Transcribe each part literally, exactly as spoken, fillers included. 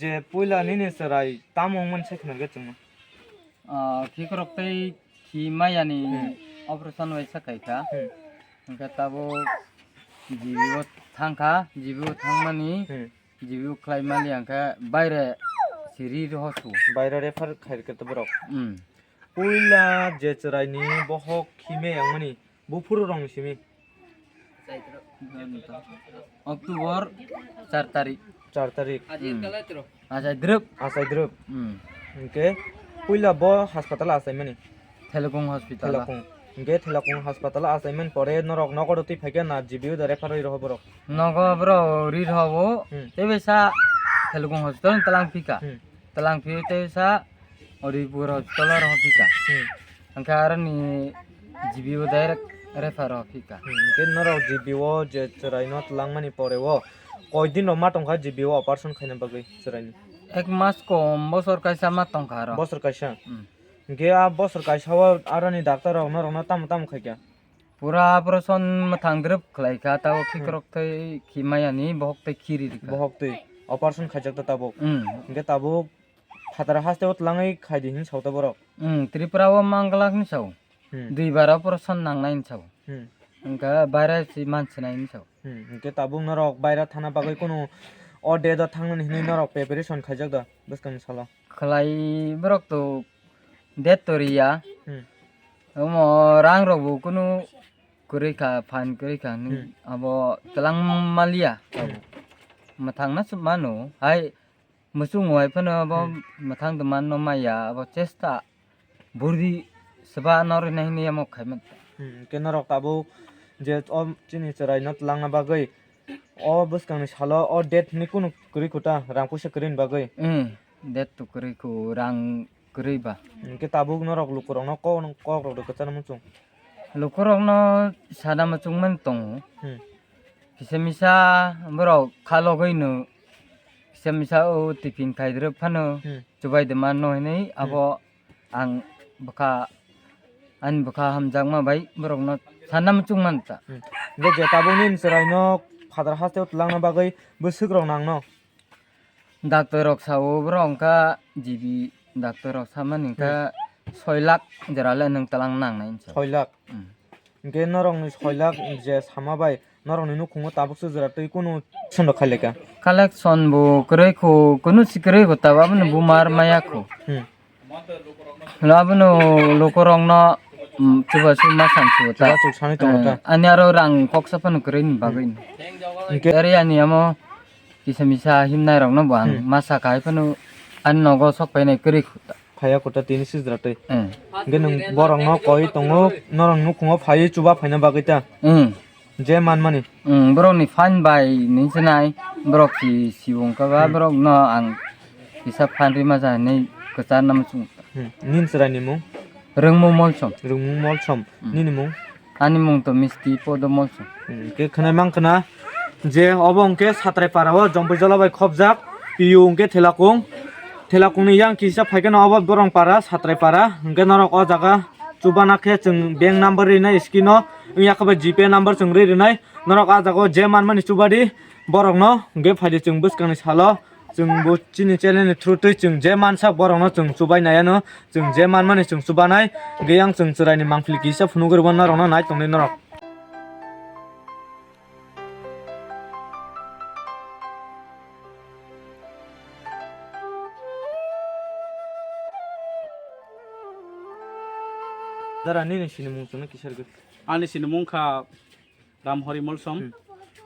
Je puila nini chwrai tamo wngmani se khna khe chwngno. Ah, khikrok tei khi mayani Hmm. operation waisa khaikha. Hmm. Hwnkhe tabuk G B o thangkha, G B o thangmani, Hmm. G B o khlai mali hwnkhe baire siri rohosu. Baire refer khairikhe to borok. Hmm. Puila je chwraini bohok khime yangmani, buphuru rongni simi. October char tarik. Char tarik. Hmm. Achai drip. Achai drip. Hmm. Hwnkhe puila bo hospital achaimani. Thelkung hospital. Thelkung. Hwnkhe Thelkung hospital achaimani pore norok nogo rw twi phaikhe na G B o da refer rwi roho borok. Nogo bro ri roho. Hmm. Tei besa Thelkung hospital tlang phika. Hmm. Tlang phi tei sa Oripur hospital o rohor phika. Hmm. Hwnkhe aroni G B o direct refer rohor phika. Hmm, hwnkhe norok G B o je chwraino twlangmani pore o koi din rok ma tongkha G B o operation khaina bagwi chwraini? Ek mas kom, bosor kaisa ma tongkha aro. Bosor kaisa? Hmm. Hwnkhe a bosor kaisa o aroni doctor rok norokno tamo tamo khaikha? Pura operation mwthang drip khlaikha, tabuk Hmm. khikrok tei khimayani bohok tei khiri rikha. Bohok tei operation khaijak ta tabuk. Hmm. Hwnkhe tabuk Phataro haste o twlangwi khaidi hinwi saui ta borok. Hmm, Tripura o manglak hinwi sao. Hmm. Dui bar operation nangnai hinwi sao. Hmm. Hwnkhe baira si mansinai hinwi sao. Hmm, hwnkhe tabuk norok baira thana bagwi kunu o date o thangnani hinwi norok preparation khaijak da bwskangni salo? Khlai borok to date to riya. Hmm. Omo rang rok bo kunu kwrwi kha, phan kwrwi kha hinwi Hmm. abo twlang maliya. Hmm. Mwthang na se mano hai. Muchung wai phano abo Hmm. mwthang tongma no maya, abo chesta burdi swba no rwna hinwi amo khaimani. Hmm, hwnkhe norok tabuk je o chini chwraino twlangna bagwi o bwskangni salo o date ni kunu kwrwi khuta rang puisa kwrwini bagwi. Hmm, date to kwrwi khu rang kwrwi ba. Hwnkhe tabuk norok lukurokno kok, kok rok rw kwcharo muchung. Lukurokno sana muchungmani tongo. Hmm. Kisa misa borok khalogwino, kisa misa o tiffin khaidrwk phano Hmm. chubaide mano hinwi Hmm. abo ang bwkha, ani bwkha hamjakma bai borokno sana muchungmani ta. Hmm. Hwnkhe je tabukni chwraino phataro hasteo twlangna bagwi bwswk rok nangno? Doctor rok sao borok wngkha G B doctor rok samani wngkha Hmm. soi lakh jora le nwng twlang nangnai hinwi sao. Soi lakh? Hmm. Hwnkhe norokni soi lakh je sama bai norokni nukhungo tabukse jora twi kunu collection rok khailai kha? Collection bo kwrwi kho, kunu si kwrwi kho tabuk abono bumar maya kho. Hmm. Abono lukurokno, mm, chubachu ma sansuo ta. Chubachu sanwi tongo ta. Eh, ani aro rang koksa phano kwrwini bagwino. Hmm. Hwnkhe area ni amo kisa misa himnai rokno bo ang Hmm. ma saka hai phano ani nogo sok painai kwrwi kho ta. Phaiya kho ta tini sijra twi. Eh. Hwnkhe nwng borokno koi tongo, norok nukhungo phaiwi chuba phaina bagwi ta. Hmm. Je manmani. Hmm, borokni phan bai ni chinai, borok si, si wngkha ba, Hmm. borokno ang kisa phan rima ja hinwi kwcharna muchung. Hmm. Nini chwraini mung? Rwngmung Molsom. Rwngmung Molsom. Hmm. Nini mung? Ani mung to Misti Podo Molsom. Hmm, hwnkhe khwnai mang khna je obo hwnkhe Satraipara o Jompui Jola bai khopjak, P U hwnkhe Thelakung. Thelakungni yang kisa phaikhe no obo Borongpara, Satraipara. Hwnkhe norok o jaga chubana khe chwng bank number rinai screen o, wngya khe bai G Pay number chwng ri rinai. Norok ah jagao je manmani chubadi borokno hwnkhe phaidi chwng bwskangni salo chwng bo chini channel ni through twi chwng je mansak borokno chwng chubai naiya no, chwng je manmani chwng chubanai. Hwnkhe yang chwng chwraini mangpili kisa phunugwi rwmani norokno nai tongdi norok. Dara nini sinimung chwngno kisa rwgwi. Ani sinimung kha Ram Hori Molsom. Hmm.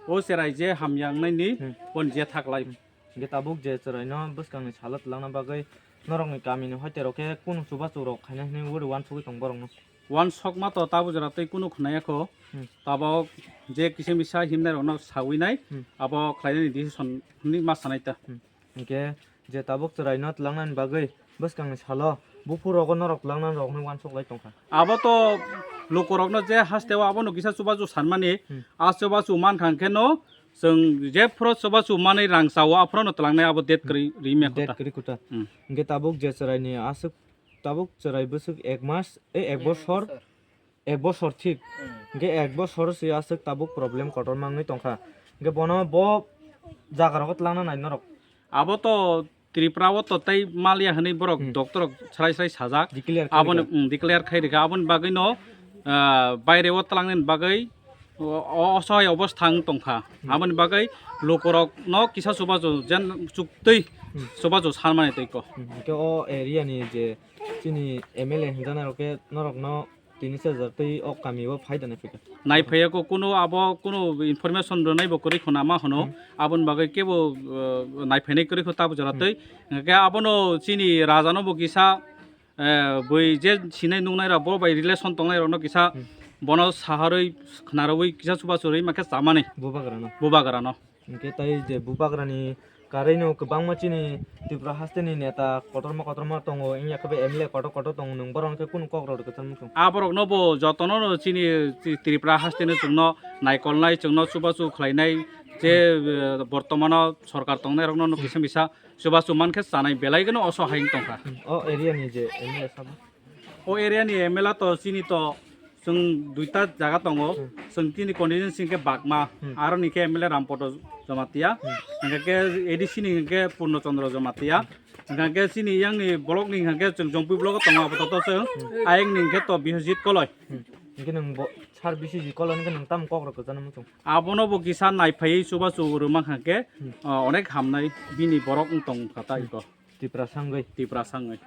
O cherai je hamya wngnaini Hmm. bon je thaklai. Hmm. Hwnkhe tabuk je chwraino bwskangni salo twlangna bagwi norokni kamini hoite rok khe kunu chubachu rok khaina hinwi uri uansugwi tong borokno. Uansukma to tabuk jora tei kunu khwnaya kho. Hmm. Tabuk je kisa misa himnai rokno sawi nai, Hmm. abo khlainani decision hinwi ma sanai ta. Hmm. Hwnkhe je tabuk chwraino twlangnani bagwi bwskangni salo buphur rogo norok twlangnani rok hinwi uansuk lai tongkha. Abo to lukurokno je hasteo abono kisa chubachu sanmani, Hmm. a chubachu mankha hwnkhe no chwng jephuru chubachu manwi rang chao aphuru no twlangnai abo date kwrwi rimya kho ta. Date kwrwi kho ta. Hmm. Hwnkhe tabuk je chwraini aswk tabuk chwrai bwswk ek mas, e, ek bosor, ek bosor thik. Hmm. Hwnkhe ek bosor se aswk tabuk problem kotor mangwi tongkha. Hwnkhe bono bo jaga rogo twlangna nai norok. Abo to Tripura o to tei maliya hinwi borok Hmm. doctor rok srai srai sajak. Declare khai Aboni, rikha. Hmm, declare khai rikha. Aboni bagwi no, ah, baire o twlangnani bagwi o, o, osohai obostha wng tongkha. Hmm. Aboni bagwi lukurok no kisa chubachu jen chuktwi Hmm. chubachu sanmani tei ko. Hmm. Hwnkhe o area ni je chini M L A hinjana rok khe norok no tini se hajar tei o kami o phai da nai phika. Naiphaiya ko kuno abo kuno information rwnai bo kwrwi khuna ma hwno. Hmm. Aboni bagwi kebo, uh, naiphainai kwrwi kho tabo jora Hmm. twi. Hwnkhe abono chini raja no bo kisa, eh, bui je sinai nungnai rok bo bai relation tongnai rok no kisa Hmm. bono saharwi khnarwi kisa chubachu rwi ma khe chamani Bubagra no. Bubagra no. Hwnkhe tai je bubagrani karwi no kwbangma chini Tripura hasteni neta kotorma kotorma tongo, wngya khe bo M L A kotor kotor tongo, nwng borok khe kunu kok rw rwkha chwng muchung. A borok no bo jotono no chini Tri-, Tripura hasteni chwngno naikolnai, chwngno chubachu khlainai, je, eh, bortomano sorkar tongnai rokno no kisa misa chubachu man khe chanai belai gano osohai wng tongkha. Hmm, o area ni je M L A sabo? O area ni M L A to chini to chwng duita jaga tongo. Hmm. Chwng chini constituency hwnkhe Bagma, Hmm. aro ni khe M L A Rampoto Jamatia, Hmm. hwnkhe khe A D C ni hwnkhe Purno Chandra Jamatia, Hmm. hwnkhe chini yang ni block ni hwnkhe chwng Jongpui block o tongo apato to chwng, Hmm. ayang ni hwnkhe to Biswajit Koloi. Hmm. Hwnkhe nwng bo sar Biswajit Koloi hwnkhe nwng tamo kok rw kwchangma chwng? Abono bo kisa naiphaiwi chubachu rwma hwnkhe, Hmm. ah, onek hamnai bini borok wng tong kha ta Hmm. iko. Tiprasa wngwi. Tiprasa wngwi.